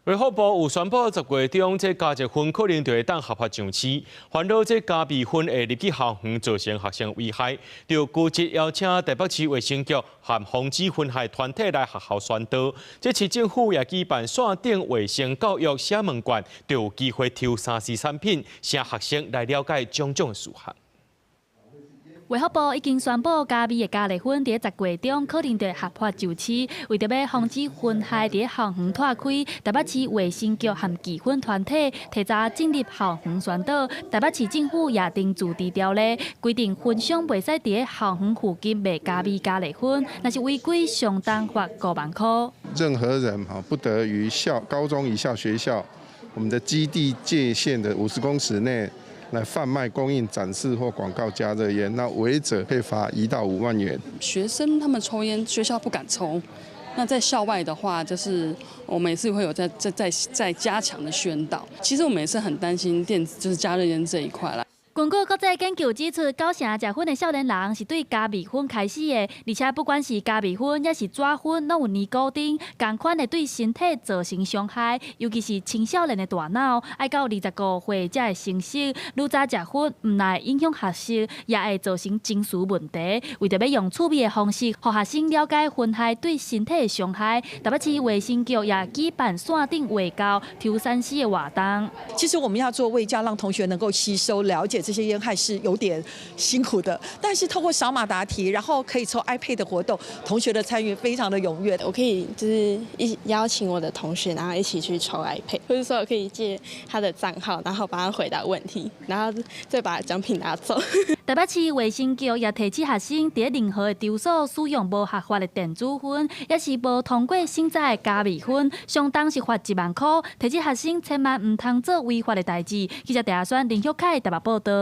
衛福部有宣布，10月中這加熱薰可能就會當合法上市，煩惱這加味薰會入去校園造成學生危害，就拒絕邀請台北市衛生局和防止薰害團體來學校宣導。這市政府也舉辦線頂衛生教育寫問卷，就有機會抽3C 產品，請學生來了解種種事項。衛福部已經宣布，加味的加熱薰佇10月中可能就會合法上市。為著欲防止薰害佇校園湠開，台北市衛生局和禁薰團體提早進入校園宣導。台北市政府也訂自治條例，規定薰商袂使佇校園附近賣加味加熱薰，若是違規，上重罰5萬箍。任何人哈不得於校高中以下學校，我們的基地界限的50公尺內，來販賣、供應、展示或廣告加熱煙，那違者可以罰1到5萬元。學生他們抽煙，學校不敢抽。那在校外的話，就是我們也是會有在加強的宣導。其實我們也是很擔心電子就是加熱煙這一塊啦。根據國際研究指出，九成食薰的少年人是對加味薰開始的，而且不管是加味薰抑是紙薰，攏有尼古丁，仝款會對身體造成傷害，尤其是青少年的大腦，愛到25歲才會成熟。愈早食薰，毋但會影響學習，也會造成情緒問題。為著欲用趣味的方式，予學生了解薰害對身體的傷害，台北市衛生局也舉辦線頂衛教抽3C 的活動。其實我們要做衛教，讓同學能夠吸收了解這些煙害是有點辛苦的，但是透過掃碼答題，然後可以抽 iPad 的活動，同學的參與非常的踴躍。我可以就是一邀請我的同學，然後一起去抽 iPad，或者說我可以借他的賬號，然後幫他回答問題，然後再把獎品拿走。台北市衛生局也提醒學生，佇任何的場所使用無合法的電子薰，抑是無通過審查的加味薰，相當是罰1萬箍。提醒學生千萬毋通做違法的代誌。記者鄭阿宣、林旭凱台北報導。